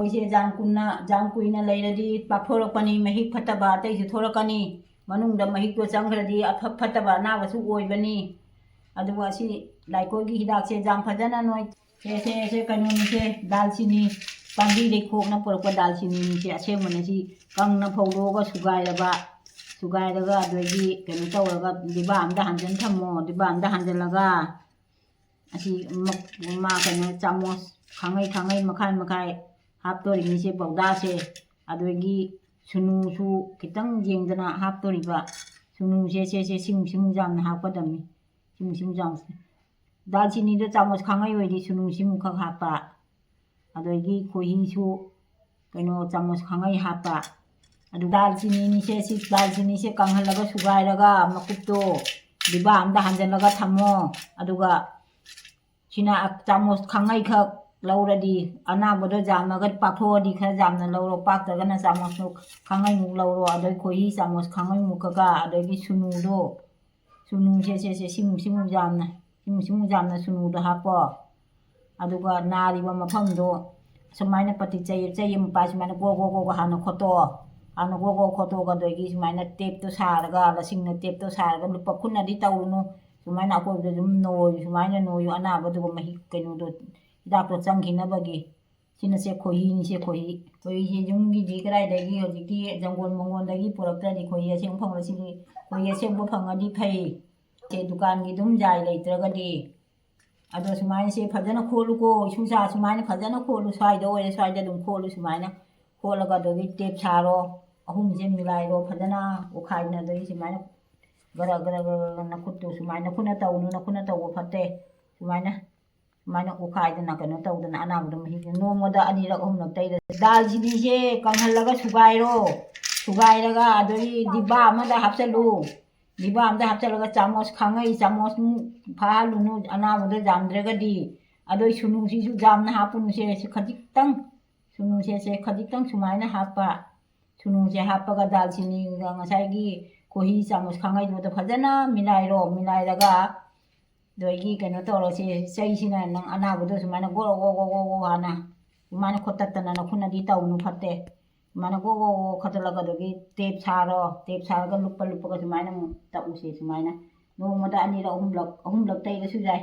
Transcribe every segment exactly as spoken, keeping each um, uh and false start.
ꯑꯩꯈꯣꯏꯁꯦ ꯌꯥꯝ ꯀꯨꯏꯅ, ꯌꯥꯝ ꯀꯨꯏꯅ ꯂꯩꯔꯗꯤ ꯄꯥꯛꯊꯣꯔꯛꯄꯅꯤ, ꯃꯍꯤꯛ ꯐꯠꯇꯕ ꯑꯇꯩꯁꯨ ꯊꯣꯛꯂꯛꯀꯅꯤ꯫ ꯃꯅꯨꯡꯗ ꯃꯍꯤꯛꯇꯣ ꯆꯪꯈ꯭ꯔꯗꯤ ꯑꯐ-, ꯐꯠꯇꯕ ꯑꯅꯥꯕꯁꯨ ꯑꯣꯏꯕꯅꯤ꯫ ꯑꯗꯨꯒ ꯑꯁꯤ ꯂꯥꯏꯀꯣꯏꯒꯤ ꯍꯤꯗꯥꯛꯁꯦ ꯌꯥꯝ ꯐꯖꯅ ꯅꯣꯏ, ꯁꯦ, ꯁꯦ, ꯁꯦ, ꯀꯩꯅꯣꯅꯤꯁꯦ, ꯗꯥꯜꯆꯤꯅꯤ, ꯄꯥꯝꯕꯤꯗꯩ ꯈꯣꯛꯅ ꯄꯨꯔꯛꯄ ꯗꯥꯜꯆꯤꯅꯤꯅꯤꯁꯦ꯫ ꯑꯁꯦꯡꯕꯅ ꯁꯤ ꯀꯪꯅ ꯐꯧꯗꯣꯛꯑꯒ ꯁꯨꯒꯥꯏꯔꯕ, ꯁꯨꯒꯥꯏꯔꯒ ꯑꯗꯨꯗꯒꯤ ꯀꯩꯅꯣ ꯇꯧꯔꯒ ꯗꯤꯕꯥ ꯑꯝꯗ ꯍꯥꯟꯖꯟ ꯊꯝꯃꯣ꯫ ꯗꯤꯕꯥ ꯑꯝꯗ ꯍꯥꯟꯖꯜꯂꯒ ꯑꯁꯤ ꯃ-, ꯃꯥ ꯀꯩꯅꯣ ꯆꯥꯃꯣꯁ ꯈꯥꯡꯉꯩ, ꯈꯥꯡꯉꯩ ꯃꯈꯥꯏ ꯃꯈꯥꯏ ꯍꯥꯞꯇꯣꯔꯤꯅꯤꯁꯦ ꯄꯧꯗꯥꯁꯦ꯫ ꯑꯗꯨꯗꯒꯤ ꯁꯨꯅꯨꯁꯨ ꯈꯤꯇꯪ ꯌꯦꯡꯗꯅ ꯍꯥꯞꯇꯣꯔꯤꯕ꯫ ꯁꯨꯅꯨꯁꯦ, ꯁꯦ, ꯁꯦ, ꯁꯤꯃꯨꯛ, ꯁꯤꯃꯨꯛ ꯌꯥꯝꯅ ꯍꯥꯞꯀꯗꯕꯅꯤ꯫ ꯁꯤꯃꯨꯛ, ꯁꯤꯃꯨꯛ ꯌꯥꯝ-, ꯗꯥꯜꯆꯤꯅꯤꯗꯣ ꯆꯥꯃꯁ ꯈꯥꯡꯉꯩ ꯑꯣꯏꯗꯤ ꯁꯨꯅꯨ ꯁꯤꯃꯨꯛ ꯈꯛ ꯍꯥꯞꯄ꯫ ꯑꯗꯒꯤ ꯈꯣꯏꯍꯤꯁꯨ ꯀꯩꯅꯣ ꯆꯥꯃꯁ ꯈꯥꯡꯉꯩ ꯍꯥꯞꯄ꯫ ꯑꯗꯨ ꯗꯥꯜꯆꯤꯅꯤꯅꯤꯁꯦ, ꯁꯤ ꯗꯥꯜꯆꯤꯅꯤꯁꯦ ꯀꯪꯍꯜꯂꯒ ꯁꯨꯒꯥꯏꯔꯒ ꯃꯀꯨꯞꯇꯣ ꯗꯤꯕꯥ ꯑꯝꯗ ꯍꯥꯟꯖꯜꯂꯒ ꯊꯝꯃꯣ꯫ ꯑꯗꯨꯒ ꯁꯤꯅ ꯆꯥꯃꯁ ꯈꯥꯡꯉꯩꯈꯛ ꯂꯧꯔꯗꯤ ꯑꯅꯥꯕꯗꯣ ꯌꯥꯝꯃꯒ ꯄꯥꯛꯊꯣꯛꯑꯗꯤ ꯈꯔ ꯌꯥꯝꯅ ꯂꯧꯔꯣ, ꯄꯥꯛꯇ꯭ꯔꯒꯅ ꯆꯥꯃꯁ ꯈꯥꯡꯉꯩꯃꯨꯛ ꯂꯧꯔꯣ꯫ ꯑꯗꯩ ꯈꯣꯏꯍꯤ ꯆꯥꯃꯁ ꯈꯥꯡꯉꯩꯃꯨꯛ ꯀꯀ, ꯑꯗꯒꯤ ꯁꯨꯅꯨꯗꯣ, ꯁꯨꯅꯨꯁꯦ, ꯁꯦ, ꯁꯦ, ꯁꯤꯃꯨꯛ, ꯁꯤꯃꯨꯛ ꯌꯥꯝꯅ, ꯁꯤꯃꯨꯛ, ꯁꯤꯃꯨꯛ ꯌꯥꯝꯅ ꯁꯨꯅꯨꯗꯣ ꯍꯥꯞꯄꯣ꯫ ꯑꯗꯨꯒ ꯅꯥꯔꯤꯕ ꯃꯐꯝꯗꯣ ꯁꯨꯃꯥꯏꯅ ꯄꯇꯤ ꯆꯩ, ꯆꯩ ꯑꯃ ꯄꯥꯏ, ꯁꯨꯃꯥꯏꯅ ꯒꯣ ꯒꯣ ꯒꯣ ꯒꯣ ꯍꯥꯟꯅ ꯈꯣꯠꯇꯣꯛꯑꯣ꯫ ꯍꯥꯟꯅ ꯒꯣ ꯒꯣ ꯈꯣꯠꯇꯣꯛꯑꯒ ꯑꯗꯒꯤ ꯁꯨꯃꯥꯏꯅ ꯇꯦꯞꯇꯣ ꯁꯥꯔꯒ, ꯂꯁꯤꯡꯅ ꯇꯦꯞꯇꯣ ꯁꯥꯔꯒ, ꯂꯨꯄꯥ ꯈꯨꯠꯅꯗꯤ ꯇꯧꯔꯨꯅꯨ꯫ ꯁꯨꯃꯥꯏꯅ ꯑꯀꯣꯏꯕꯗ ꯑꯗꯨꯝ ꯅꯣꯏꯌꯨ, ꯁꯨꯃꯥꯏꯅ ꯅꯣꯏꯌꯨ, ꯑꯅꯥꯕꯗꯨꯒ ꯃꯍꯤꯛ ꯀꯩꯅꯣꯗꯣ, ꯍꯤꯗꯥꯛꯇꯣ ꯆꯪꯈꯤꯅꯕꯒꯤ꯫ ꯁꯤꯅꯁꯦ ꯈꯣꯏꯍꯤꯅꯤꯁꯦ, ꯈꯣꯏꯍꯤ꯫ ꯈꯣꯏꯍꯤꯁꯦ ꯌꯨꯝꯒꯤꯗꯤ ꯀꯗꯥꯏꯗꯒꯤ, ꯍꯧꯖꯤꯛꯇꯤ ꯖꯪꯒꯣꯜ ꯃꯪꯒꯣꯜꯗꯒꯤ ꯄꯨꯔꯛꯇ꯭ꯔꯗꯤ ꯈꯣꯏꯍꯤ ꯑꯁꯦꯡꯕ ꯐꯪꯕ꯫ ꯁꯤꯗꯤ ꯈꯣꯏꯍꯤ ꯑꯁꯦꯡꯕ ꯐꯪꯉꯗꯤ ꯐꯩ꯫ ꯁꯦ ꯗꯨꯀꯥꯟꯒꯤ ꯑꯗꯨꯝ ꯌꯥꯏ ꯂꯩꯇ꯭ꯔꯒꯗꯤ꯫ ꯑꯗꯣ ꯁꯨꯃꯥꯏꯅ ꯁꯦ ꯐꯖꯅ ꯈꯣꯠꯂꯨꯀꯣ, ꯏꯁꯨꯁꯥ ꯁꯨꯃꯥꯏꯅ ꯐꯖꯅ ꯈꯣꯠꯂꯨ, ꯁ꯭ꯋꯥꯏꯗ ꯑꯣꯏꯔꯦ ꯁ꯭ꯋꯥꯏꯗ ꯑꯗꯨꯝ ꯈꯣꯠꯂꯨ꯫ ꯁꯨꯃꯥꯏꯅ ꯈꯣꯠꯂꯒ ꯑꯗꯒꯤ ꯇꯦꯞ ꯁꯥꯔꯣ, ꯑꯍꯨꯝꯁꯦ ꯃꯤꯂꯥꯏꯔꯣ ꯐꯖꯅ ꯑꯣꯈꯥꯏꯗꯅ꯫ ꯑꯗꯒꯤ ꯁꯨꯃꯥꯏꯅ ꯒꯔ ꯒꯔ ꯒꯔ ꯒꯔ ꯅꯈꯨꯠꯇꯨ ꯁꯨꯃꯥꯏꯅ, ꯅꯈꯨꯠꯅ ꯇꯧꯅꯨ, ꯅꯈꯨꯠꯅ ꯇꯧꯕ ꯐꯠꯇꯦ꯫ ꯁꯨꯃꯥꯏꯅ, ꯁꯨꯃꯥꯏꯅ ꯑꯣꯈꯥꯏꯗꯅ ꯀꯩꯅꯣ ꯇꯧꯗꯅ ꯑꯅꯥꯕꯗꯣ ꯃꯍꯤꯛ ꯅꯣꯡꯃꯗ ꯑꯅꯤꯔꯛ ꯑꯍꯨꯝꯂꯛ ꯇꯩꯔ꯫ ꯗꯥꯜꯆꯤꯅꯤꯁꯦ ꯀꯪꯍꯜꯂꯒ ꯁꯨꯒꯥꯏꯔꯣ, ꯁꯨꯒꯥꯏꯔꯒ ꯑꯗꯒꯤ ꯗꯤꯕꯥ ꯑꯃꯗ ꯍꯥꯞꯆꯜꯂꯨ꯫ ꯗꯤꯕꯥ ꯑꯃꯗ ꯍꯥꯞꯆꯜꯂꯒ ꯆꯥꯃꯁ ꯈꯥꯡꯉꯩ ꯆꯥꯃꯁꯃꯨꯛ ꯐꯥꯍꯜꯂꯨꯅꯨ, ꯑꯅꯥꯕꯗꯣ ꯌꯥꯝꯗ꯭ꯔꯒꯗꯤ꯫ ꯑꯗꯣ ꯁꯨꯅꯨꯁꯤꯁꯨ ꯌꯥꯝꯅ ꯍꯥꯞꯄꯨꯅꯨꯁꯦ, ꯁꯤ ꯈꯖꯤꯛꯇꯪ, ꯁꯨꯅꯨꯁꯦ, ꯁꯦ ꯈꯖꯤꯛꯇꯪ ꯁꯨꯃꯥꯏꯅ ꯍꯥꯞꯄ꯫ ꯁꯨꯅꯨꯁꯦ ꯍꯥꯞꯄꯒ ꯗꯥꯜꯆꯤꯅꯤꯒ ꯉꯁꯥꯏꯒꯤ ꯈꯣꯏꯍꯤ ꯆꯥꯃꯁ ꯈꯥꯡꯉꯩꯗꯨꯗ ꯐꯖꯅ ꯃꯤꯂꯥꯏꯔꯣ꯫ ꯃꯤꯂꯥꯏꯔꯒ ꯑꯗꯒꯤ ꯀꯩꯅꯣ ꯇꯧꯔꯁꯦ, ꯆꯩꯁꯤꯅ ꯅꯪ ꯑꯅꯥꯕꯗꯣ ꯁꯨꯃꯥꯏꯅ ꯒꯣꯔꯣ ꯒꯣ ꯒꯣ ꯒꯣ ꯒꯣ ꯍꯥꯟꯅ ꯁꯨꯃꯥꯏꯅ ꯈꯣꯠꯇꯠꯇꯅ ꯅꯈꯨꯠꯅꯗꯤ ꯇꯧꯅꯨ, ꯐꯠꯇꯦ꯫ ꯁꯨꯃꯥꯏꯅ ꯒꯣ ꯒꯣ ꯒꯣ ꯈꯣꯠꯇꯠꯂꯒ ꯑꯗꯨꯒꯤ ꯇꯦꯞ ꯁꯥꯔꯣ, ꯇꯦꯞ ꯁꯥꯔꯒ ꯂꯨꯞꯄ ꯂꯨꯞꯄꯒ ꯁꯨꯃꯥꯏꯅ ꯑꯃꯨꯛ ꯇꯛꯎꯁꯦ꯫ ꯁꯨꯃꯥꯏꯅ ꯅꯣꯡꯃꯗ ꯑꯅꯤꯔꯛ ꯑꯍꯨꯝꯂꯛ, ꯑꯍꯨꯝꯂꯛ ꯇꯩꯔꯁꯨ ꯌꯥꯏ꯫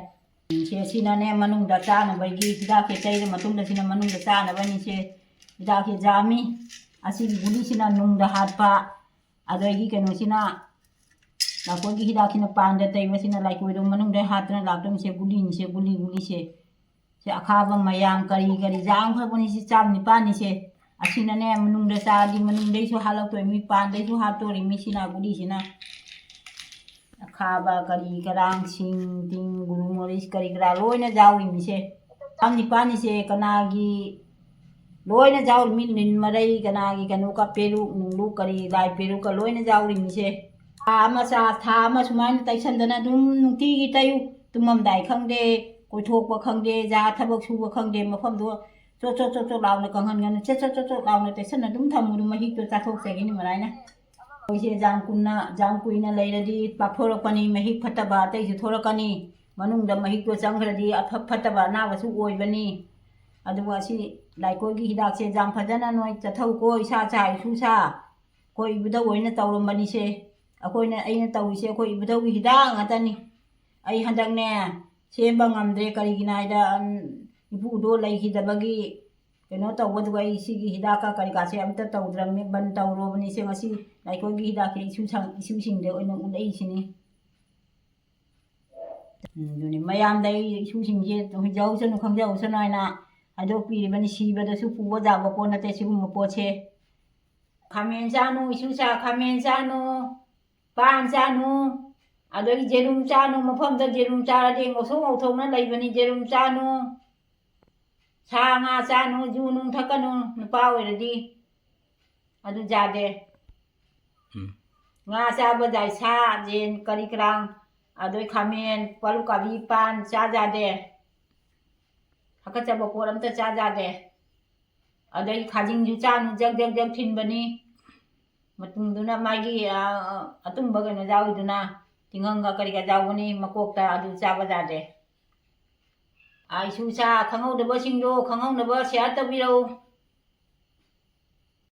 ꯁꯦ ꯁꯤꯅꯅꯦ ꯃꯅꯨꯡꯗ ꯆꯥꯅꯕꯒꯤ ꯍꯤꯗꯥꯛꯁꯦ ꯇꯩꯔ ꯃꯇꯨꯡꯗ ꯁꯤꯅ ꯃꯅꯨꯡꯗ ꯆꯥꯅꯕꯅꯤꯁꯦ꯫ ꯍꯤꯗꯥꯛꯁꯦ ꯖꯥꯃꯤ꯫ ꯑꯁꯤꯒꯤ ꯒꯨꯂꯤꯁꯤꯅ ꯅꯨꯡꯗ ꯍꯥꯠꯄ꯫ ꯑꯗꯒꯤ ꯀꯩꯅꯣꯁꯤꯅ ꯂꯥꯏꯀꯣꯏꯒꯤ ꯍꯤꯗꯥꯛꯁꯤꯅ ꯄꯥꯟꯗ ꯇꯩꯕꯁꯤꯅ ꯂꯥꯏꯀꯣꯏꯗꯣ ꯃꯅꯨꯡꯗ ꯍꯥꯠꯇꯅ ꯂꯥꯛꯇꯣꯏꯅꯤꯁꯦ꯫ ꯒꯨꯂꯤꯅꯤꯁꯦ, ꯒꯨꯂꯤ, ꯒꯨꯂꯤꯁꯦ꯫ ꯁꯤ ꯑꯈꯥꯕ ꯃꯌꯥꯝ ꯀꯔꯤ ꯀꯔꯤ ꯌꯥꯝꯈ꯭ꯔꯕꯅꯤ ꯁꯤ ꯆꯥꯝ ꯅꯤꯄꯥꯜꯅꯤꯁꯦ꯫ ꯑꯁꯤꯅꯅꯦ ꯃꯅꯨꯡꯗ ꯆꯥꯔꯗꯤ ꯃꯅꯨꯡꯗꯩꯁꯨ ꯍꯥꯠꯂꯛꯇꯣꯏ, ꯃꯤ ꯄꯥꯟꯗꯩꯁꯨ ꯍꯥꯠꯇꯣꯔꯤ ꯃꯤꯁꯤꯅ ꯒꯨꯂꯤꯁꯤꯅ꯫ ꯑꯈꯥꯕ ꯀꯔꯤ ꯀꯔꯥꯡ, ꯁꯤꯡ, ꯇꯤꯡ, ꯒꯨꯔꯨ ꯃꯣꯔꯤꯁ ꯀꯔꯤ ꯀꯔꯥ ꯂꯣꯏꯅ ꯌꯥꯎꯔꯤꯃꯤꯁꯦ꯫ ꯆꯥꯝ ꯅꯤꯄꯥꯜꯅꯤꯁꯦ ꯀꯅꯥꯒꯤ ꯂꯣꯏꯅ ꯌꯥꯎꯔꯤꯃꯤ, ꯂꯤꯟ ꯃꯔꯩ, ꯀꯅꯥꯒꯤ ꯀꯩꯅꯣ ꯀ ꯄꯦꯔꯨꯛ ꯅꯨꯡꯂꯨꯛ ꯀꯔꯤ ꯂꯥꯏ ꯄꯦꯔꯨꯛꯀ ꯂꯣꯏꯅ ꯌꯥꯎꯔꯤꯃꯤꯁꯦ꯫ ꯊꯥ ꯑꯃ ꯆꯥ-, ꯊꯥ ꯑꯃ ꯁꯨꯃꯥꯏꯅ ꯇꯩꯁꯟꯗꯅ ꯑꯗꯨꯝ ꯅꯨꯡꯇꯤꯒꯤ ꯇꯩꯌꯨ꯫ ꯇꯨꯝꯃꯝꯗꯥꯏ ꯈꯪꯗꯦ, ꯀꯣꯏꯊꯣꯛꯄ ꯈꯪꯗꯦ, ꯖꯥ ꯊꯕꯛ ꯁꯨꯕ ꯈꯪꯗꯦ, ꯃꯐꯝꯗꯣ ꯆꯣꯠ ꯆꯣꯠ ꯆꯣꯠ ꯆꯣꯠ ꯂꯥꯎꯅ ꯀꯪꯍꯟꯒꯅꯨ꯫ ꯆꯦꯠ ꯆꯣꯠ ꯆꯣꯠ ꯆꯣꯠ ꯂꯥꯎꯅ ꯇꯩꯁꯟꯅ ꯑꯗꯨꯝ ꯊꯝꯃꯨ, ꯃꯍꯤꯛꯇꯣ ꯆꯥꯊꯣꯛꯆꯒꯤꯅꯤ ꯃꯔꯥꯏꯅ꯫ ꯑꯩꯈꯣꯏꯁꯦ ꯌꯥꯝ ꯀꯨꯏꯅ, ꯌꯥꯝ ꯀꯨꯏꯅ ꯂꯩꯔꯗꯤ ꯄꯥꯛꯊꯣꯔꯛꯄꯅꯤ, ꯃꯍꯤꯛ ꯐꯠꯇꯕ ꯑꯇꯩꯁꯨ ꯊꯣꯔꯛꯀꯅꯤ꯫ ꯃꯅꯨꯡꯗ ꯃꯍꯤꯛꯇꯣ ꯆꯪꯈ꯭ꯔꯗꯤ ꯑꯐ-, ꯐꯠꯇꯕ ꯑꯅꯥꯕꯁꯨ ꯑꯣꯏꯕꯅꯤ꯫ ꯑꯗꯨꯒ ꯑꯁꯤ ꯂꯥꯏꯀꯣꯏꯒꯤ ꯍꯤꯗꯥꯛꯁꯦ ꯌꯥꯝ ꯐꯖꯅ ꯅꯣꯏ ꯆꯠꯊꯧꯀꯣ, ꯏꯁꯥ ꯁꯥ, ꯏꯁꯨ ꯁꯥ꯫ ꯑꯩꯈꯣꯏ ꯏꯕꯨꯙꯧ ꯍꯣꯏꯅ ꯇꯧꯔꯝꯕꯅꯤꯁꯦ꯫ ꯑꯩꯈꯣꯏꯅ, ꯑꯩꯅ ꯇꯧꯔꯤꯁꯦ ꯑꯩꯈꯣꯏ ꯏꯕꯨꯙꯧꯒꯤ ꯍꯤꯗꯥꯛ ꯉꯥꯛꯇꯅꯤ꯫ ꯑꯩ ꯍꯟꯗꯛꯅꯦ ꯁꯦꯝꯕ ꯉꯝꯗ꯭ꯔꯦ, ꯀꯔꯤꯒꯤꯅꯣ ꯍꯥꯏꯗ, ꯎꯝ, ꯏꯄꯨꯗꯣ ꯂꯩꯈꯤꯗꯕꯒꯤ ꯀꯩꯅꯣ ꯇꯧꯕꯗꯨꯒ ꯑꯩ ꯁꯤꯒꯤ ꯍꯤꯗꯥꯛꯀ ꯀꯔꯤ ꯀꯥꯁꯦ ꯑꯝꯇ ꯇꯧꯗ꯭ꯔꯕꯅꯤ, ꯕꯟ ꯇꯧꯔꯨꯕꯅꯤꯁꯦ꯫ ꯉꯁꯤ ꯂꯥꯏꯀꯣꯟꯒꯤ ꯍꯤꯗꯥꯛꯁꯦ ꯏꯁꯨ ꯁꯪ-, ꯏꯁꯨꯁꯤꯡꯗ ꯑꯣꯏꯅ ꯎꯠꯂꯛꯏꯁꯤꯅꯤ꯫ ꯎꯝ, ꯑꯗꯨꯅꯤ ꯃꯌꯥꯝꯗ ꯑꯩ ꯏꯁꯨꯁꯤꯡꯁꯦ ꯍꯨꯏꯖꯍꯧꯁꯅꯨ ꯈꯪꯖꯍꯧꯁꯅꯨ ꯍꯥꯏꯅ ꯍꯥꯏꯗꯣꯛꯄꯤꯔꯤꯕꯅꯤ꯫ ꯁꯤꯕꯗꯁꯨ ꯄꯨꯕ ꯌꯥꯕ ꯄꯣꯠ ꯅꯠꯇꯦ ꯁꯤꯒꯨꯝꯕ ꯄꯣꯠꯁꯦ꯫ ꯈꯥꯃꯦꯟ ꯆꯥꯅꯨ, ꯏꯁꯨ ꯁꯥ, ꯈꯥꯃꯦꯟ ꯆꯥꯅꯨ, ꯄꯥꯟ ꯆꯥꯅꯨ, ꯑꯗꯒꯤ ꯖꯦꯔꯨꯝ ꯆꯥꯅꯨ꯫ ꯃꯐꯝꯗ ꯖꯦꯔꯨꯝ ꯆꯥꯔꯗꯤ ꯉꯧꯊꯣꯛ ꯉꯧꯊꯣꯛꯅ ꯂꯩꯕꯅꯤ꯫ ꯖꯦꯔꯨꯝ ꯆꯥꯅꯨ, ꯁꯥ ꯉꯥ ꯆꯥꯅꯨ, ꯖꯨ ꯅꯨꯡ ꯊꯛꯀꯅꯨ, ꯅꯨꯄꯥ ꯑꯣꯏꯔꯗꯤ꯫ ꯑꯗꯨ ꯌꯥꯗꯦ꯫ ꯎꯝ꯫ ꯉꯥ ꯆꯥꯕ ꯌꯥꯏ, ꯁꯥ, ꯌꯦꯟ, ꯀꯔꯤ ꯀꯔꯥꯡ, ꯑꯗꯩ ꯈꯥꯃꯦꯟ, ꯄꯥꯂꯨ ꯀꯥꯕꯤ, ꯄꯥꯟ ꯆꯥ ꯌꯥꯗꯦ꯫ ꯍꯥꯀꯠꯆꯕ ꯄꯣꯠ ꯑꯝꯇ ꯆꯥ ꯌꯥꯗꯦ꯫ ꯑꯗꯩ ꯈꯥꯖꯤꯡꯁꯨ ꯆꯥꯅꯨ, ꯖꯛ ꯖꯛ ꯖꯛ ꯊꯤꯟꯕꯅꯤ꯫ ꯃꯇꯨꯡꯗꯨꯅ ꯃꯥꯒꯤ, ꯑ, ꯑꯇꯨꯝꯕ ꯀꯩꯅꯣ ꯌꯥꯎꯔꯤꯗꯨꯅ, ꯇꯤꯡꯈꯪꯒ ꯀꯔꯤꯒ ꯌꯥꯎꯕꯅꯤ ꯃꯀꯣꯛꯇ, ꯑꯗꯨ ꯆꯥꯕ ꯌꯥꯗꯦ꯫ ꯑꯩꯁꯨ ꯏꯆꯥ ꯈꯪꯍꯧꯗꯕꯁꯤꯡꯗꯣ ꯈꯪꯍꯧꯅꯕ share ꯇꯧꯕꯤꯔꯛꯎ꯫